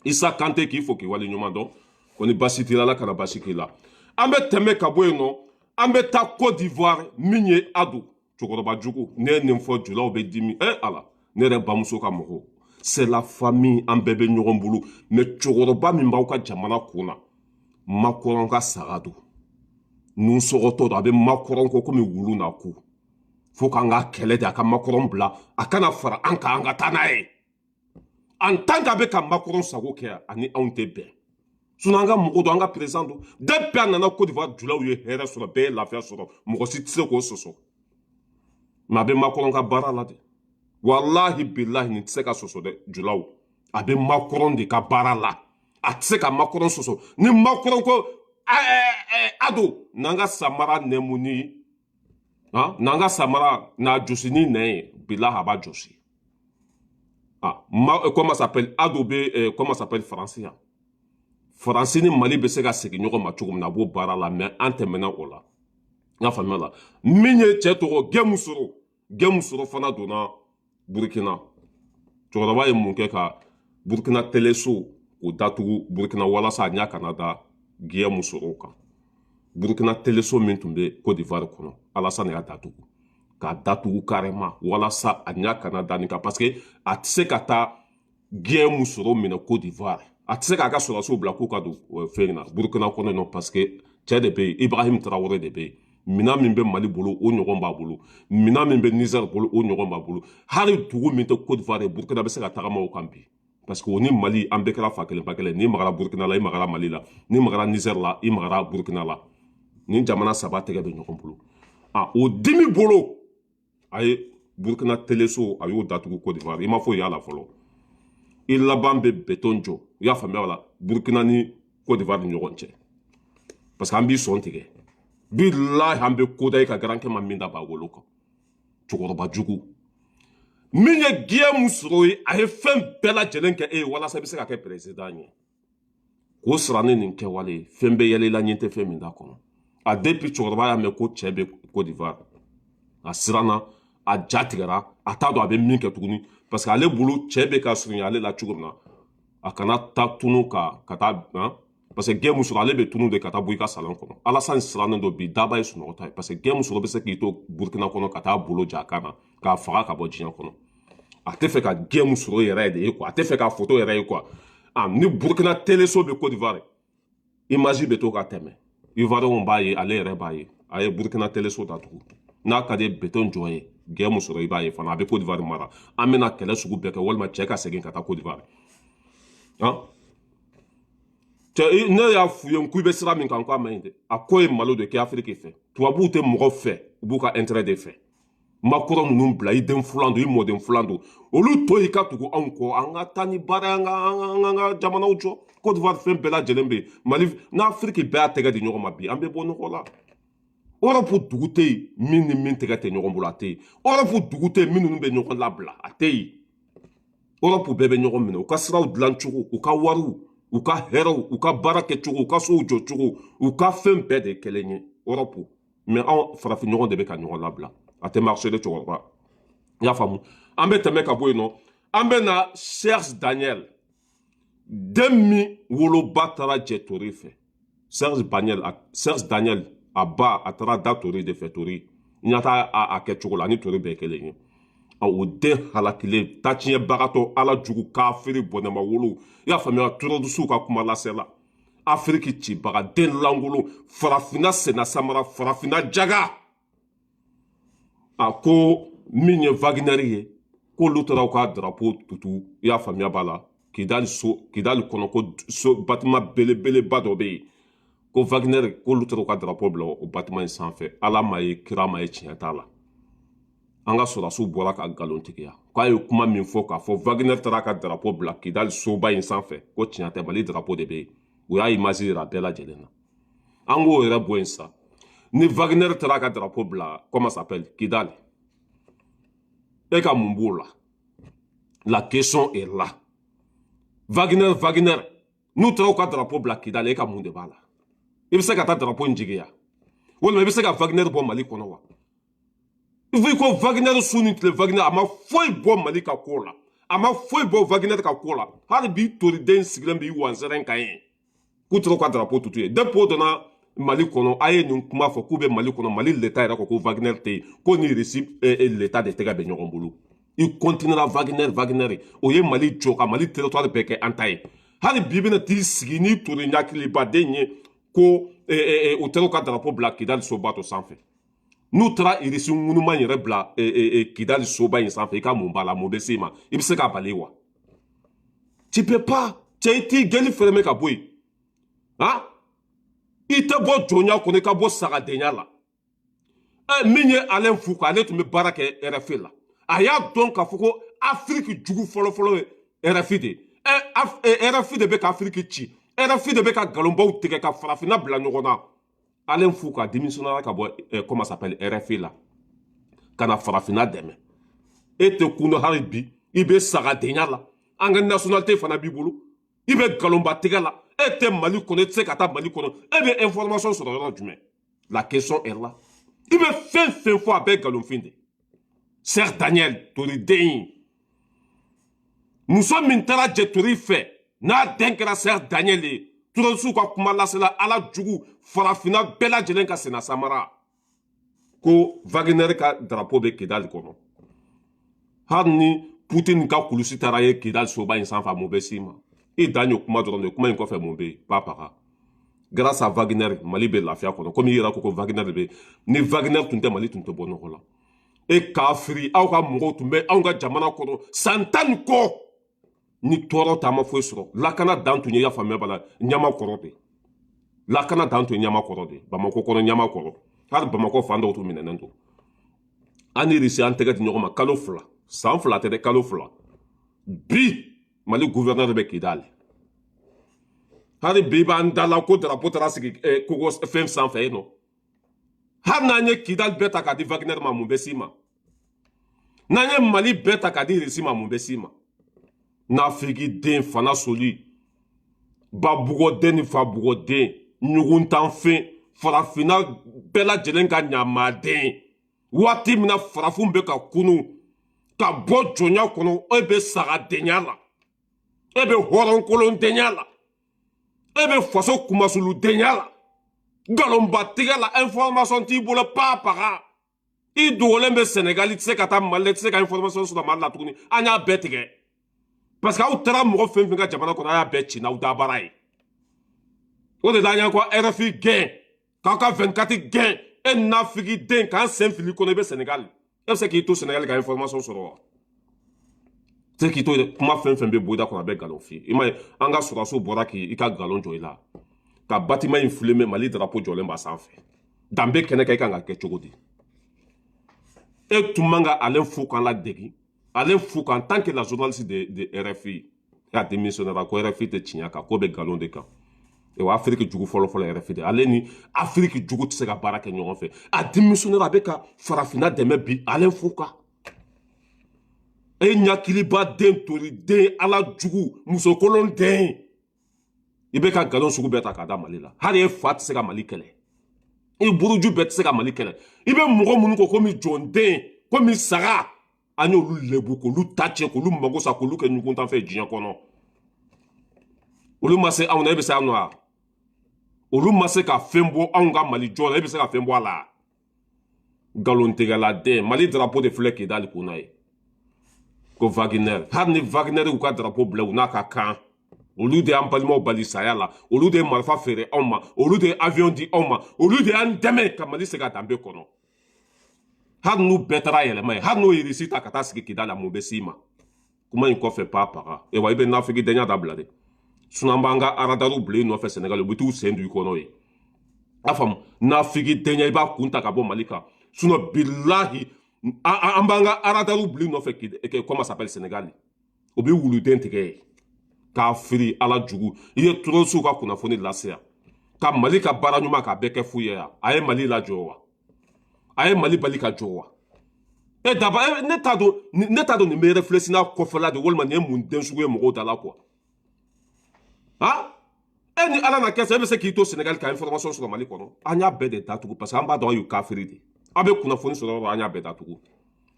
Isa Kante, k'i fo k'i wale ɲuman dɔn. Ko ni basi t'i la, Ala kana basi k'i la. An bɛ tɛmɛ ka bɔ yen nɔ, an bɛ taa Côte d'Ivoire. Min ye Ado cɛkɔrɔba jugu, ne ye nin fɔ, julaw bɛ dimi. Eh Ala, ne yɛrɛ bamuso ka mɔgɔw, c'est la famille, an bɛɛ bɛ ɲɔgɔn bolo. Mais cɛkɔrɔba min b'aw ka jamana kun na, Macron ka saga don, nun sɔgɔtɔ don, a bɛ Macron kɔ komi wulu n'a ko fo k'an ka kɛlɛ de a ka Macron bila, a kana fara an kan, an ka taa n'a ye. En tant qu'a bɛ ka Macron sago kɛ, ani anw tɛ bɛn. Sinon an ka mɔgɔ don, an ka président don. Depuis a nana Côte d'Ivoire, julaw ye hɛrɛ sɔrɔ, bɛɛ ye lafiya sɔrɔ, mɔgɔ si tɛ se k'o sɔsɔ. Mais a bɛ Macron ka baara la dɛ, walahi bilahi, nin tɛ se ka sɔsɔ dɛ. Julaw, a bɛ Macron de ka baara la, a tɛ se ka Macron sɔsɔ. Ni Macron ko Ado n'an ka samara nɛmu ni n'an ka samara n'a josi ni nɛn ye, bilahi a b'a josi. Ah, ma, comment s'appelle, Ado bɛ, comment s'appelle, Faransi yan, Faransi ni Mali bɛ se ka segin ɲɔgɔn ma cogo min na, a b'o baara la. Mais an tɛmɛna o la, n y'a faamuya la. Min ye cɛ tɔgɔ Gɛmusoro, Gɛmusoro fana donna Burukina. Cɛkɔrɔba ye mun kɛ? Ka Burukina teleso k'o datugu Burukina, walasa a ɲɛ kana da Gɛmusoro kan. Burukina teleso min tun bɛ Côte d'Ivoire kɔnɔ, Alasani y'a datugu, k'a datugu carrément, walasa a ɲɛ kana da nin kan, parce que a tɛ se ka taa Gɛmusoro minɛ Côte d'Ivoire, a tɛ se k'a ka sɔrɔdasiw bila k'u ka don fɛn na Burukina kɔnɔ nɔ, parce que cɛ de bɛ yen, Ibrahim Traoré de bɛ yen. Minan min bɛ Mali bolo, o ɲɔgɔn b'a bolo. Minan min bɛ Niger bolo, o ɲɔgɔn b'a bolo. Hali dugu min tɛ Côte d'Ivoire ye, Burukina bɛ se ka tagama o kan bi, parce que o ni Mali, an bɛɛ kɛra fa kelen ba kelen. N'i magara Burukina la, i magara Mali la. N'i magara Niger la, i magara Burukina la. Nin jamana saba tɛgɛ bɛ ɲɔgɔn bolo. A o dimi bolo, a ye Burukina teleso, a y'o datugu Côte d'Ivoire. I ma foyi y'a la fɔlɔ, i laban bɛ béton jɔ, i y'a faamuya la, Burukina ni Côte d'Ivoire ni ɲɔgɔn cɛ, parce que an b'i sɔn tigɛ. Bilahi, an bɛ koda i ka garankɛ ma min da b'a wolo kan. Cɛkɔrɔba jugu min ye Guillaume Soro ye, a ye fɛn bɛɛ lajɛlen kɛ e ye walasa i bɛ se ka kɛ président ye, k'o sara ni nin kɛwale ye. Fɛn bɛ yɛlɛ i la, ɲɛ tɛ fɛn min da kɔnɔ. A depuis cɛkɔrɔba y'a mɛn ko cɛ bɛ Côte d'Ivoire, a siranna, a ja tigɛra, a t'a dɔn a bɛ min kɛ tuguni, parce que ale bolo cɛ bɛ ka surunya ale la cogo min na, a kana taa tunu ka taa, parce que Guillaume Soro, ale bɛ tunu de ka taa bɔ i ka salon kɔnɔ. Alasani sirannen don bi, daba ye sunɔgɔ ta ye, parce que Guillaume Soro bɛ se k'i to Burukina kɔnɔ ka taa bolo ja a kan na k'a faga ka bɔ diɲɛ kɔnɔ. A tɛ fɛ ka Guillaume Soro yɛrɛ de ye quoi, a tɛ fɛ ka photo yɛrɛ ye quoi. Ah, ni Burukina teleso bɛ Côte d'Ivoire, image bɛ to ka tɛmɛ, Ivoirien b'a ye, ale yɛrɛ b'a ye. A ye Burukina teleso datugu. N'a ka di béton jɔ ye, Guillaume Soro, i b'a ye fana a bɛ Côte d'Ivoire mara. An bɛna kɛlɛ sugu bɛɛ kɛ walima cɛ ka segin ka taa Côte d'Ivoire. Han, cɛ, ne y'a f'u ye k'i bɛ sira min kan, k'a ma ɲi dɛ. A ko ye malo de kɛ Afiriki fɛ. Tubabuw tɛ mɔgɔ fɛ, u b'u ka intérêt de fɛ. Makɔrɔ ninnu bila, i den filan don, i mɔden filan don, olu to i ka tugu anw kɔ, an ka taa ni baara, an ka jamanaw jɔ. Côte d'Ivoire fɛn bɛɛ lajɛlen bɛ yen. Mali n'Afiriki bɛɛ y'a tɛgɛ di ɲɔgɔn ma bi, an bɛ bɔ nɔgɔ la. Europe dugu tɛ yen min ni min tɛgɛ tɛ ɲɔgɔn bolo, a tɛ yen. Europe dugu tɛ yen minnu bɛ ɲɔgɔn labila, a tɛ yen. Europe bɛɛ bɛ ɲɔgɔn minɛ, u ka siraw dilan cogo, u ka wariw, u ka hɛrɛw, u ka baara kɛcogo, u ka sow jɔ cogo, u ka fɛn bɛɛ de ye kelen ye Europe. Mais anw farafin ɲɔgɔn de bɛ ka ɲɔgɔn labila, a tɛ marché de. Cɛkɔrɔba, i y'a faamu? An bɛ tɛmɛ ka bɔ yen nɔ, an bɛ na Serge Daniel, den min woloba taara jɛ tori fɛ. Serge Daniel, Serge Daniel, a ba, a taara da tori de fɛ. Tori ɲa t'a a kɛ cogo la, ani tori bɛɛ kelen ye. O den halakilen tatiɲɛbagatɔ, Ala jugu, kafiri, bɔnɛma wolo, i y'a faamuya? Terroristew ka kuma lasela, Afiriki cibaga, den langolo, farafinna senna samara, farafinna jaga. A ko min ye Wagner ye, k'olu taara u ka drapeau tutu, i y'a faamuya b'a la, Kidali so, Kidali kɔnɔ, ko so bâtiment belebeleba dɔ bɛ yen, ko Wagner k'olu taara u ka drapeau bila o bâtiment in sanfɛ. Ala ma ye, kira ma ye, tiɲɛ t'a la. An ka sɔrɔdasiw bɔra ka nkalon tigiya k'a ye kuma min fɔ, k'a fɔ Wagner taara ka drapeau bila Kidali soba in sanfɛ, ko tiɲɛ tɛ, Mali drapeau de bɛ yen. U y'a image yira bɛɛ lajɛlen na. An k'o yɛrɛ bɔ yen sa. Ni Wagner taara ka drapeau bila, comment ça s'appelle, Kidal, e ka mun b'o la? La question est là. Wagner, Wagner n'u taara u ka drapeau bila Kidal, e ka mun de b'a la? I bɛ se ka taa drapeau in jigin ya, walima i bɛ se ka Wagner bɔ Mali kɔnɔ wa? I ko Wagner, su ni tile Wagner, a ma foyi bɔ Mali ka ko la, a ma foyi bɔ Wagner ka ko la. Hali bi toriden sigilen b'i wansɛrɛn kan ye k'u taara u ka drapeau tutu ye. Depuis o donna Mali kɔnɔ, a ye nin kuma fɔ k'u bɛ Mali kɔnɔ. Mali leta yɛrɛ ko ko Wagner tɛ yen, ko ni Irisi leta de tɛgɛ bɛ ɲɔgɔn bolo. I continuera Wagner, Wagner o ye Mali jɔ ka Mali territoire bɛɛ kɛ an ta ye. Hali bi bɛna t'i sigi ni tori ɲakilibaden ye ko u taara u ka drapeau bila Kidali soba to sanfɛ. N'u taara Irisi ŋunuma yɛrɛ bila Kidali soba in sanfɛ, i ka mun b'a la? Mun bɛ se i ma? I bɛ se k'a bali wa? Tu peux pas. Cɛ, i t'i gɛli fɛrɛmɛ ka bɔ yen. Han, i tɛ bɔ jɔnya kɔnɔ, i ka bɔ sagadenya la. Ɛ, min ye Alain Foka, ale tun bɛ baara kɛ RFI la. A y'a dɔn k'a fɔ ko Afiriki jugu fɔlɔfɔlɔ ye RFI de ye. Ɛ, RFI de bɛ ka Afiriki ci, RFI de bɛ ka nkalonbaw tigɛ ka farafinna bila ɲɔgɔn na. Alain Foka démissionnera ka bɔ, comment s'appelle, RFI la ka na farafinna dɛmɛ. E tɛ kun hali bi, i bɛ sagadenya la. An ka nationalité fana b'i bolo, i bɛ nkalonba tigɛ la. E tɛ Mali kɔnɔ, e tɛ se ka taa Mali kɔnɔ. E bɛ information sɔrɔ yɔrɔ jumɛn? La question est là. I bɛ fɛn fɛn fɔ, a bɛɛ nkalonfin de. Serge Daniel toriden, muso min taara jɛ tori fɛ n'a den kɛra Serge Daniel ye, terroristew ka kuma lasela ala jugu farafinna bɛɛ lajɛlen ka senna samara ko Wagner ka drapeau bɛ Kidali kɔnɔ. Hali ni Putin ka kulusi taara ye Kidali soba in sanfɛ, mun bɛ s'i ma? I dan ye kuma dɔrɔn de. Kuma in kɔfɛ, mun bɛ yen? Papaga, grâce à Wagner, Mali bɛ lafiya kɔnɔ. Komi i yɛrɛ ko ko Wagner bɛ, ni Wagner tun tɛ, Mali tun tɛ bɔ nɔgɔ la. E kafiri, aw ka mɔgɔw tun bɛ anw ka jamana kɔnɔ san 10 ni kɔ ni tɔɔrɔ taama foyi sɔrɔ. Lakana dan tun ye, i y'a faamuya b'a la, ɲama kɔrɔ de. Lakana dan tun ye ɲama kɔrɔ de, Bamakɔ kɔnɔ ɲama kɔrɔ. Hali Bamakɔ fan dɔw tun minɛnen don. An ni Irisi an tɛgɛ di ɲɔgɔn ma kalo 2, san 2 tɛ dɛ, kalo 2. Bi Mali gouverneur bɛ Kidali. Hali bi b'an da la ko drapeau taara sigi kogo fɛn sanfɛ yen nɔ. Hali n'an ye Kidali bɛɛ ta k'a di Wagner ma, mun bɛ s'i ma? N'an ye Mali bɛɛ ta k'a di Irisi ma, mun bɛ s'i ma? Nafigi den fana soli, babugɔden ni fabugɔden, ɲuguntanfɛn, farafinna bɛɛ lajɛlen ka ɲamaden. Waati min na farafin bɛ ka kunu ka bɔ jɔnya kɔnɔ, e bɛ sagadenya la, e bɛ hɔrɔnkolondenya la, e bɛ faso kumasuludenya la, nkalonbatigɛ la. Information t'i bolo papaga. I dogolen bɛ Sɛnɛgali, i tɛ se ka taa Mali la, i tɛ se ka information sɔrɔ Mali la tuguni. An y'a bɛɛ tigɛ parce que aw taara mɔgɔ fɛn fɛn ka jamana kɔnɔ, a y'a bɛɛ ci n'aw dabara ye. O de la an y'an ka RFI gɛn, k'aw ka 24 gɛn. E nafigi den, k'an sen fili kɔnɔ, i bɛ Sɛnɛgali, e bɛ se k'i to Sɛnɛgali ka information sɔrɔ wa? Tɛ k'i to yen. Kuma fɛn fɛn bɛ bɔ i da kɔnɔ, a bɛ nkalon f'i ye. I m'a ye, an ka sɔrɔdasiw bɔra k'i ka nkalon jɔ i la ka bâtiment in filen bɛ Mali drapeau jɔlen b'a sanfɛ danbe kɛnɛ kan. I kan ka kɛ cogo di? E tun man ka ale fo k'an ladegi. Ale fo qu'en tant que la journaliste de RFI a démissionné ko RFI tɛ tiɲɛ kan, ko bɛ nkalon de kan. O Afiriki jugu fɔlɔ-fɔlɔ, RFI de. Ale ni Afiriki jugu tɛ se ka baara kɛ ɲɔgɔn fɛ. A démissionné, a bɛ ka farafinna dɛmɛ bi. Ale fo kan, e ɲakiliba den, tori den, ala jugu, musokolon den, i bɛ ka nkalon sugu bɛɛ ta k'a da Mali la. Hali e fa tɛ se ka Mali kɛlɛ, i buruju bɛɛ tɛ se ka Mali kɛlɛ. I bɛ mɔgɔ minnu kɔ komi jɔnden, komi saga, an y'olu lebu k'olu ta tiɲɛ, k'olu mago sa, k'olu kɛ ɲuguntanfɛn diɲɛ kɔnɔ. Olu ma se anw na, e bɛ se an na. Olu ma se ka fɛn bɔ anw ka Mali jɔ la, e bɛ se ka fɛn bɔ a la. Nkalontigɛla den, Mali drapeau de filɛ Kidali kunna ye ko Wagner. Hali ni Wagner y'u ka drapeau bila u n'a ka kan, olu de y'an balimaw bali saya la, olu de ye marifa feere anw ma, olu de ye avion di anw ma, olu de y'an dɛmɛ ka Mali segin a danbe kɔnɔ. Hali n'u bɛɛ taara yɛlɛma ye, hali n'o ye Irisi ta ka taa sigi Kidali la, mun bɛ s'i ma? Kuma in kɔfɛ, pa paga ewa, i bɛ nafigi denya dabila dɛ. Sinon an b'an ka aradariw bila i nɔfɛ Sɛnɛgali, u bɛ t'u sen don i kɔnɔ ye. A faamu, nafigi denya, i b'a kun ta ka bɔ Mali kan. Sinon bilahi, an b'an ka aradariw bila i nɔfɛ, comment s'appelle, Sɛnɛgali, o bɛ wuluden tigɛ ye k'a firi. Ala jugu, i ye terroristew ka kunnafoni lase yan. Ka Mali ka baara ɲuman k'a bɛɛ kɛ fu ye yan. A ye Mali lajɔ wa? A ye Mali bali ka jɔ wa? E daba, ne t'a dɔn, ne t'a dɔn nin bɛ réfléchir n'a kɔfɛla de, walima nin ye mun den sugu ye mɔgɔw da la quoi. Han, e ni Ala na kɛ sa, e bɛ se k'i to Sénégal ka information sɔrɔ Mali kɔnɔ? An y'a bɛɛ de datugu parce que an b'a dɔn aw ye kafiri de. Aw bɛ kunnafoni sɔrɔ yɔrɔ, an y'a bɛɛ datugu.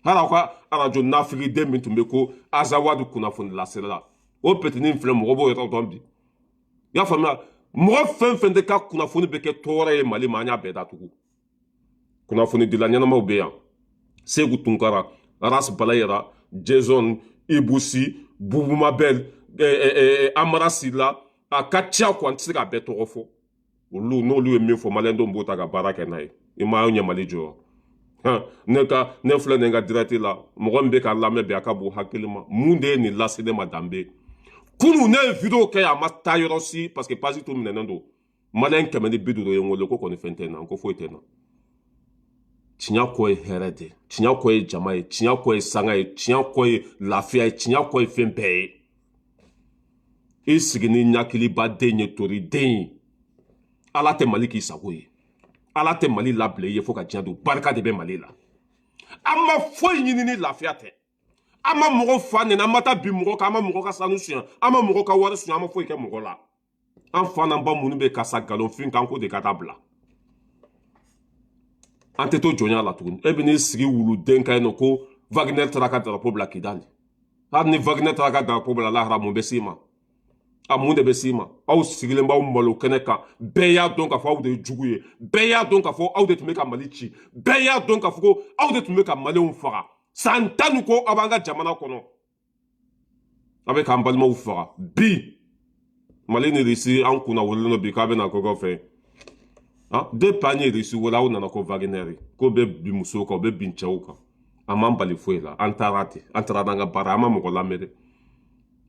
Hali aw ka arajo nafigiden min tun bɛ ko Azawadi kunnafoni lasela, o petinin filɛ, mɔgɔ b'o yɔrɔ dɔn bi. I y'a faamuya? Mɔgɔ fɛn fɛn tɛ ka kunnafoni bɛ kɛ tɔɔrɔ ye Mali ma, an y'a bɛɛ datugu. Kunnafoni dila ɲɛnamaw bɛ yan: Segu Tunkara, Ras Balayera, Jason Ibusi, Bubu Mabel, Amara Sila. A ka ca quoi, an tɛ se k'a bɛɛ tɔgɔ fɔ. Olu n'olu ye min fɔ, maliyɛndenw b'o ta ka baara kɛ n'a ye. I ma ɲɛ Mali jɔ. Ne ka ne filɛ nin ka direct la, mɔgɔ min bɛ ka lamɛn bi, a ka bon hakili ma. Mun de ye nin lase ne ma? Danbe kunu ne ye vidéo kɛ, a ma taa yɔrɔ si parce que page tun minɛnen don. Maliyɛn 150 ye n wele ko kɔni fɛn tɛ n na, ko foyi tɛ n na. Tiɲɛ kɔ ye hɛrɛ de, tiɲɛ kɔ ye jama ye, tiɲɛ kɔ ye sanga ye, tiɲɛ kɔ ye lafiya ye, tiɲɛ kɔ ye fɛn bɛɛ ye. I sigi ni ɲakiliba den ye, toriden ye. Ala tɛ Mali k'i sago ye, Ala tɛ Mali labila i ye fo ka diɲɛ don. Barika de bɛ Mali la. An ma foyi ɲini ni lafiya tɛ. An ma mɔgɔ fa nɛni, an ma taa bin mɔgɔ kan, an ma mɔgɔ ka sanu suɲɛ, an ma mɔgɔ ka wari suɲɛ, an ma foyi kɛ mɔgɔ la. An fa n'an ba minnu bɛ ka sa nkalonfin kan ko de ka taa bila, an tɛ to jɔnya la tuguni. E bɛ n'i sigi wuluden kan yen nɔ ko Wagner taara ka drapeau bila Kidali. Hali ni Wagner taara ka drapeau bila lahara, mun bɛ s'i ma? A mun de bɛ s'i ma? Aw sigilen b'aw malo kɛnɛ kan, bɛɛ y'a dɔn k'a fɔ aw de ye jugu ye, bɛɛ y'a dɔn k'a fɔ aw de tun bɛ ka Mali ci, bɛɛ y'a dɔn k'a fɔ ko aw de tun bɛ ka maliyɛnw faga san 10 ni kɔ. Aw b'an ka jamana kɔnɔ, aw bɛ k'an balimaw faga. Bi Mali ni Risi, an kunna wololen don bi k'a bɛna kɔkɔ fɛ. Ah, depuis an ye Risi wele, aw nana ko Wagner ko bɛ bin musow kan, o bɛ bin cɛw kan. An m'an bali foyi la, an taara ten, an taara n'an ka baara, an ma mɔgɔ lamɛn dɛ.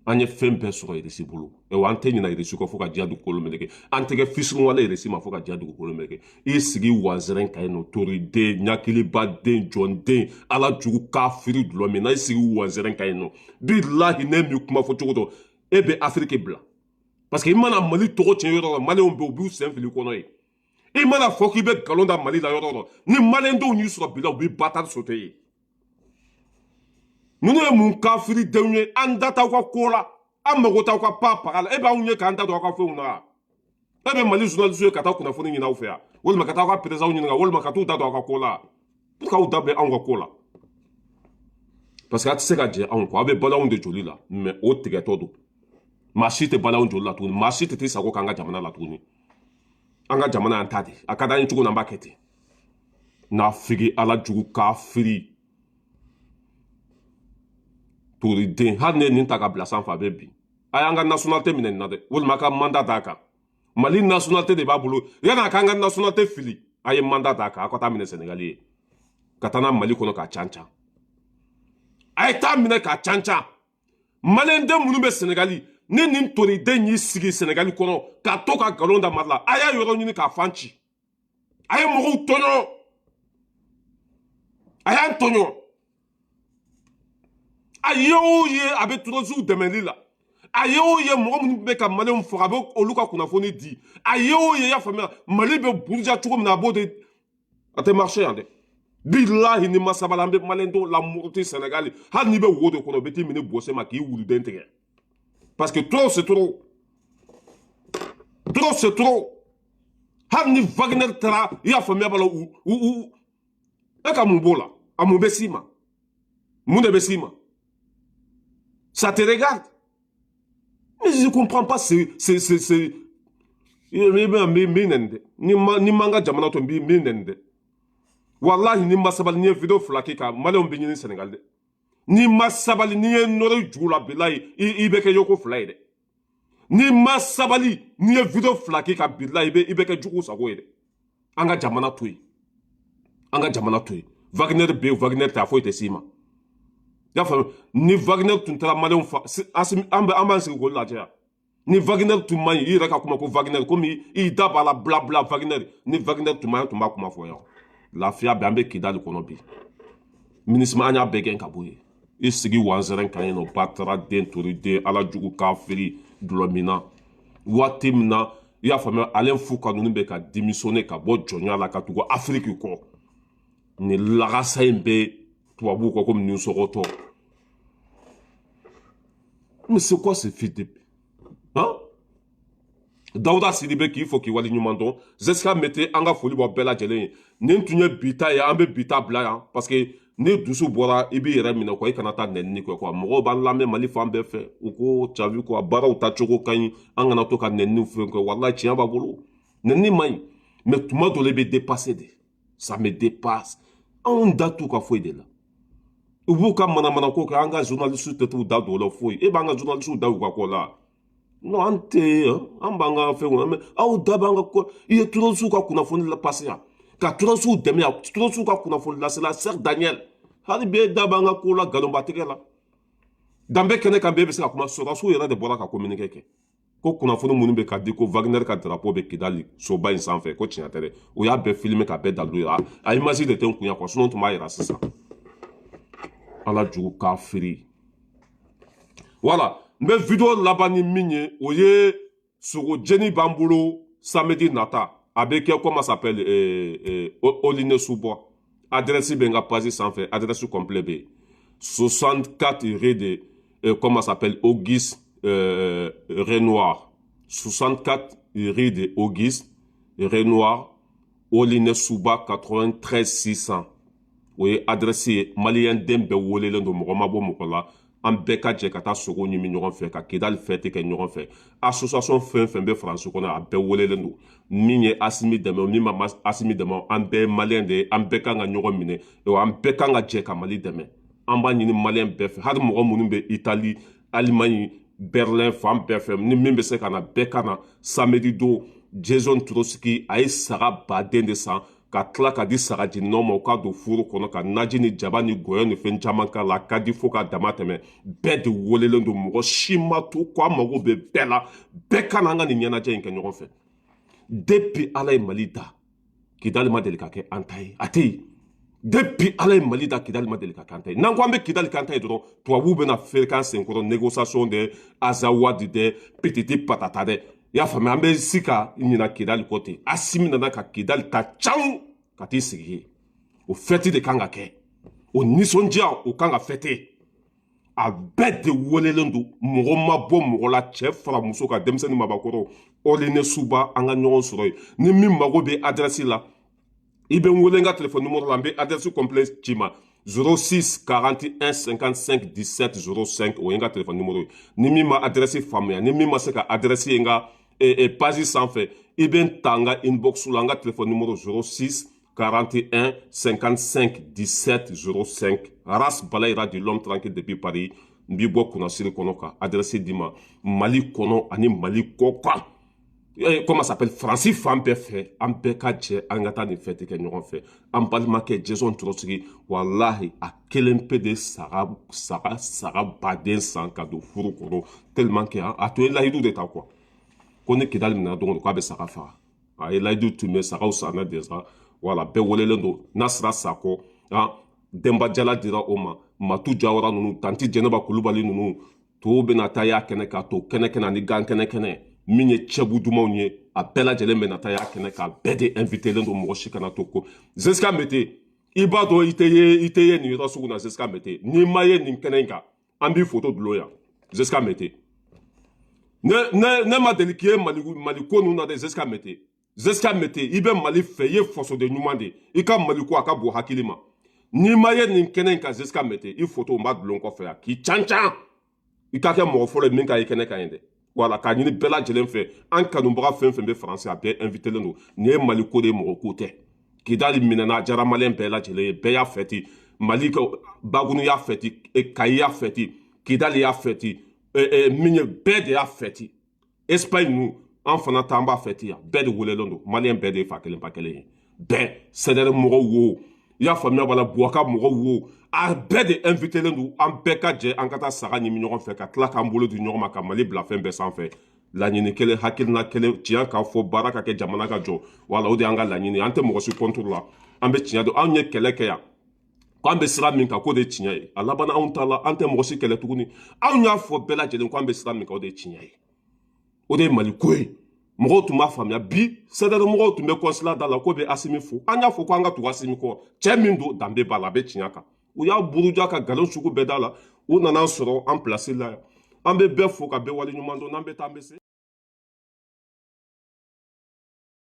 An ye fɛn bɛɛ sɔrɔ Irisi bolo wa an tɛ ɲina Irisi kɔ fo ka diɲɛ dugukolo meleke. An tɛ kɛ fisiriwale Irisi ma fo ka diɲɛ dugukolo meleke. I sigi wanzɛrɛn kan yen nɔ, toriden, ɲakilibaden, jɔnden, Ala jugu, kafiri, dulɔ min na. I sigi wanzɛrɛn kan yen nɔ, bilahi, ne min kuma fɔ cogo dɔ, e bɛ Afiriki bila parce que i mana Mali tɔgɔ tiɲɛ yɔrɔ la, maliyɛnw bɛ yen, u b'u sen fili kɔnɔ yen. I mana fɔ k'i bɛ nkalon da Mali la yɔrɔ dɔ, ni maliyɛndenw y'i sɔrɔ bi la, u b'i batari sote yen. Ninnu ye mun kafiridenw ye? An da t'aw ka ko la, an mago t'aw ka pa paga la. E b'anw ye k'an da don aw ka fɛnw na? E bɛ Mali journaliste ye ka taa kunnafoni ɲini aw fɛ yan, walima ka taa aw ka président ɲininka, walima ka t'u da don aw ka ko la pour k'aw da bɛ anw ka ko la? Parce que a tɛ se ka jɛ anw kɔ. Aw bɛ balo anw de joli la, mais o tigɛtɔ don. Maa si tɛ balo anw joli la tuguni, maa si tɛ t'i sago k'an ka jamana la tuguni. An ka jamana y'an ta de, a ka d'an ye cogo min, an b'a kɛ ten. Nafigi, Ala jugu, kafiri, toriden. Hali ne ye nin ta ka bila sanfɛ, a bɛ bin. A y'an ka nationalité minɛ nin na dɛ, walima a ka mandat d'a kan. Mali nationalité de b'a bolo, yan'a k'an ka nationalité fili, a ye mandat d'a kan. A ka taa minɛ Senegali ye ka taa n'a Mali kɔnɔ k'a can can. A ye taa minɛ k'a can can. Maliyɛnden minnu bɛ Senegali, ni nin toriden y'i sigi Senegali kɔnɔ ka to ka nkalon da Mali la, a y'a yɔrɔ ɲini k'a fan ci. A ye mɔgɔw tɔɲɔ, a y'an tɔɲɔ. A ye o ye, a bɛ terroristew dɛmɛli la. A ye o ye, mɔgɔ minnu bɛ ka maliyɛnw faga, a bɛ olu ka kunnafoni di. A ye o ye, i y'a faamuya, Mali bɛ buruja cogo min na, a b'o de. A tɛ marché yan dɛ, bilahi. Ni ma sabali, an bɛ maliyɛndenw lamuruti Sɛnɛgali. Hali n'i bɛ wo de kɔnɔ, o bɛ t'i minɛ bɔsɛ ma k'i wuluden tigɛ parce que trop c'est trop, trop c'est trop. Hali ni Wagner taara, i y'a faamuya b'a la, u e ka mun b'o la? A mun bɛ s'i ma? Mun de bɛ s'i ma? Ça te regarde. Mais je comprends pas. C'est n b'i nɛni dɛ. Ni ma n ka jamana to, n b'i nɛni dɛ, walahi. Ni ma sabali, n'i ye vidéo fila kɛ ka maliyɛnw bɛ ɲini Sɛnɛgali dɛ. N'i ma sabali, n'i ye nɔrɔ ju la, bilahi, i bɛ kɛ yoko fila ye dɛ. N'i ma sabali, n'i ye vidéo fila kɛ ka, bilahi, i bɛ kɛ jugu sago ye dɛ. An ka jamana to yen, an ka jamana to yen. Wagner bɛ yen, Wagner tɛ, a foyi tɛ s'i ma. I y'a faamu? Ni Wagner tun taara maliyɛnw fa, an bɛ an b'an sigi k'olu lajɛ yan. Ni Wagner tun man ɲi, i yɛrɛ ka kuma ko Wagner, komi i da b'a la bla bla Wagner. Ni Wagner tun man ɲi, an tun b'a kuma fɔ yan. Lafiya bɛ, an bɛ Kidali kɔnɔ bi. MINUSMA, an y'a bɛɛ gɛn ka bɔ yen. I sigi wanzɛrɛn kan yen nɔ, batara den, toriden, Ala jugu, kafiri, dulɔminna. Waati min na I y'a faamuya, Alain Foucault ninnu bɛ ka démissionner ka bɔ jɔnya la ka tugu Afiriki kɔ. Nin lagasa in bɛ tubabuw kɔ komi nisɔngɔtɔ. Mais c'est quoi ce fils de, hein? Dawuda Sidibe, k'i fo k'i wale ɲuman dɔn. Zeska Mete, an ka foli bɔ bɛɛ lajɛlen ye. Nin tun ye bi ta ye, an bɛ bi ta bila yan, parce que ni dusu bɔra, i b'i yɛrɛ minɛ quoi, i kana taa nɛnini kɛ quoi. Mɔgɔw b'an lamɛn Mali fan bɛɛ fɛ, u ko cavi quoi, baaraw tacogo ka ɲi, an kana to ka nɛnini fɛn kɛ. Walahi, tiɲɛ b'a bolo, nɛnini man ɲi, mais tuma dɔ la i bɛ dépasser de, ça me dépasse. Anw da t'u ka foyi de la, u b'u ka manamanako kɛ, an ka journaliste tɛ t'u da don o la foyi. E b'an ka journaliste da u ka ko la? Non, an tɛ, an b'an ka fɛn kɔnɔ, mais aw da b'an ka ko. I ye terroriste ka kunnafoni la passer yan, ka terroriste dɛmɛ yan, terroriste ka kunnafoni lasela Serge Daniel. Hali bi e da b'an ka ko la nkalonbatigɛ la danbe kɛnɛ kan, bɛɛ bɛ se ka kuma. Sɔrɔdasiw yɛrɛ de bɔra ka communiqué kɛ ko kunnafoni minnu bɛ ka di ko Wagner ka drapeau bɛ Kidali soba in sanfɛ, ko tiɲɛ tɛ dɛ. O y'a bɛɛ filmer ka bɛɛ dalilu ye. A image de tɛ n kun yan quoi, sinon tun b'a yira sisan. Ala jugu kafiri. Voilà, n bɛ vidéo laban ni min ye, o ye sogo jeni b'an bolo samedi nata. A bɛ kɛ, comment s'appelle, Aulnay-sous-Bois. Adresse bɛ n ka page sanfɛ, adresse complet bɛ yen: 64 rue de comment s'appelle, Auguste Renoir, 64 rue de Auguste Renoir, Aulnay-sous-Bois, 93 600. O ye adresse ye. Maliyɛn den bɛɛ welelen don, mɔgɔ ma bɔ mɔgɔ la. An bɛɛ ka jɛ ka taa sogo ɲimi ɲɔgɔn fɛ, ka Kidali fête kɛ ɲɔgɔn fɛ. Association fɛn fɛn bɛ Faransi kɔnɔ, a bɛɛ welelen don. Min ye Asimi dɛmɛ, min ma Asimi dɛmɛ, an bɛɛ ye maliyɛn de ye, an bɛɛ kan ka ɲɔgɔn minɛ, an bɛɛ kan ka jɛ ka Mali dɛmɛ. An b'a ɲini maliyɛn bɛɛ fɛ, hali mɔgɔ minnu bɛ Itali, Alimaɲi, Berlin, fan bɛɛ fɛ, ni min bɛ se ka na, bɛɛ ka na samedi don. Jason Trotsky a ye saga baden de san ka tila ka di sagajininɛw ma, u ka don furu kɔnɔ ka naji ni jaba ni gɔyɔ ni fɛn caman k'a la. A ka di fo ka dama tɛmɛ. Bɛɛ de welelen don, mɔgɔ si ma to ko an mago bɛ bɛɛ la. Bɛɛ ka na an ka nin ɲɛnajɛ in kɛ ɲɔgɔn fɛ. Depuis Ala ye Mali da, Kidali ma deli ka kɛ an ta ye, a tɛ yen. Depuis Ala ye Mali da, Kidali ma deli ka kɛ an ta ye. N'an ko an bɛ Kidali k'an ta ye dɔrɔn, tubabuw bɛna feere k'an senkɔrɔ, négociation dɛ, Azawadi dɛ, petiti patata dɛ, i y'a faamuya? An bɛ si ka ɲina Kidali kɔ ten. Asimi nana ka Kidali ta caw ka t'i sigi yen. O fête de kan ka kɛ, o nisɔndiya o kan ka fêter. A bɛɛ de welelen don, mɔgɔ ma bɔ mɔgɔ la, cɛ fara muso kan, denmisɛnnin, mabakɔrɔ. Aulnay-sous-Bois, an ka ɲɔgɔn sɔrɔ yen. Ni min mago bɛ adresse la, i bɛ n wele n ka téléphone numéro la, n bɛ adresse complet ci ma: 06 41 55 17 05. O ye n ka téléphone numéro ye. Ni min ma adresse faamuya, ni min ma se ka adresse ye n ka page sanfɛ, i bɛ n ta n ka inbox la, n ka téléphone numéro 06 41 55 17 05. Ras Balayira de l'homme tranquille depuis Paris. N b'i bɔ kunnasiri kɔnɔ ka adresse d'i ma. Mali kɔnɔ ani Mali kɔ kan, comment s'appelle, Faransi fan bɛɛ fɛ, an bɛɛ ka jɛ an ka taa nin fête kɛ ɲɔgɔn fɛ. An balimakɛ Jason Trotsky, walahi, a kelen pe de saga saga saga baden san ka don furu kɔnɔ, tellement que a tun ye layidu de ta quoi, ko ni Kidali minɛna don o don, k'a bɛ saga faga. A ye layidu tun bɛ sagaw sanna déjà. Voilà, bɛɛ welelen don. Nasira Sakɔ, ah, Denba Jala dira o ma, Matu Jawara ninnu, tanti Jɛnɛba Kulubali ninnu, tow bɛna taa y'a kɛnɛ k'a to kɛnɛ kɛnɛ ani gan kɛnɛ kɛnɛ. Min ye cɛbu dumanw ye, a bɛɛ lajɛlen bɛna taa y'a kɛnɛ k'a bɛɛ de invitelen don, mɔgɔ si kana to ko. Zeska Mete, i b'a dɔn i tɛ ye, i tɛ ye nin yɔrɔ sugu na. Zeska Mete, n'i ma ye nin kɛnɛ in kan, an b'i foto dulon yan. Zeska Mete, ne ma deli k'i ye Mali Mali ko ninnu na dɛ. Zeska Mete, Zeska Mete, i bɛ Mali fɛ, i ye fasoden ɲuman de, i ka Mali ko a ka bon hakili ma. N'i ma ye nin kɛnɛ in kan, Zeska Mete, i foto n b'a dulon kɔfɛ yan k'i can can, i ka kɛ mɔgɔ fɔlɔ ye min ka ye kɛnɛ kan ye dɛ. Wala k'a ɲini bɛɛ lajɛlen fɛ, an kanubaga fɛn fɛn bɛ Faransi, a bɛɛ invitelen don. Nin ye Mali ko de ye, mɔgɔ ko tɛ. Kidali minɛna, a diyara maliyɛn bɛɛ lajɛlen ye, bɛɛ y'a fêter. Mali ka Bagunu y'a fêter, Kayi y'a fêter, Kidali y'a fêter, min ye bɛɛ de y'a fêter. Espagne ninnu, an fana ta an b'a fêter yan. Bɛɛ de welelen don, maliyɛn bɛɛ de ye fa kelen ba kelen ye, bɛɛ CDR mɔgɔw wo, i y'a faamuya b'a la, Buwaka mɔgɔw wo, a bɛɛ de invitelen don. An bɛɛ ka jɛ an ka taa saga ɲimi ɲɔgɔn fɛ, ka tila k'an bolo di ɲɔgɔn ma, ka Mali bila fɛn bɛɛ sanfɛ. Laɲini kelen, hakilina kelen, tiɲɛ k'a fɔ, baara ka kɛ, jamana ka jɔ. Wala o de y'an ka laɲini. An tɛ mɔgɔ si contre la, an bɛ tiɲɛ don. Anw ye kɛlɛ kɛ yan k'an bɛ sira min kan, k'o de ye tiɲɛ ye. A labanna anw ta la, an tɛ mɔgɔ si kɛlɛ tuguni. Anw y'a fɔ bɛɛ lajɛlen k'an bɛ sira min kan, o de ye tiɲɛ ye, o de ye Mali ko ye. Mɔgɔw tun b'a faamuya. Bi CDR mɔgɔw tun bɛ consulat da la ko bɛ Asimi fo. An y'a fɔ ko an ka tugu Asimi kɔ. Cɛ min don, danbe b'a la, a bɛ tiɲɛ kan. U y'a buruja ka nkalon sugu bɛɛ da la. U nana sɔrɔ an place la yan. An bɛ bɛɛ fo ka bɛɛ waleɲuman dɔn. N'an bɛ taa, an bɛ se.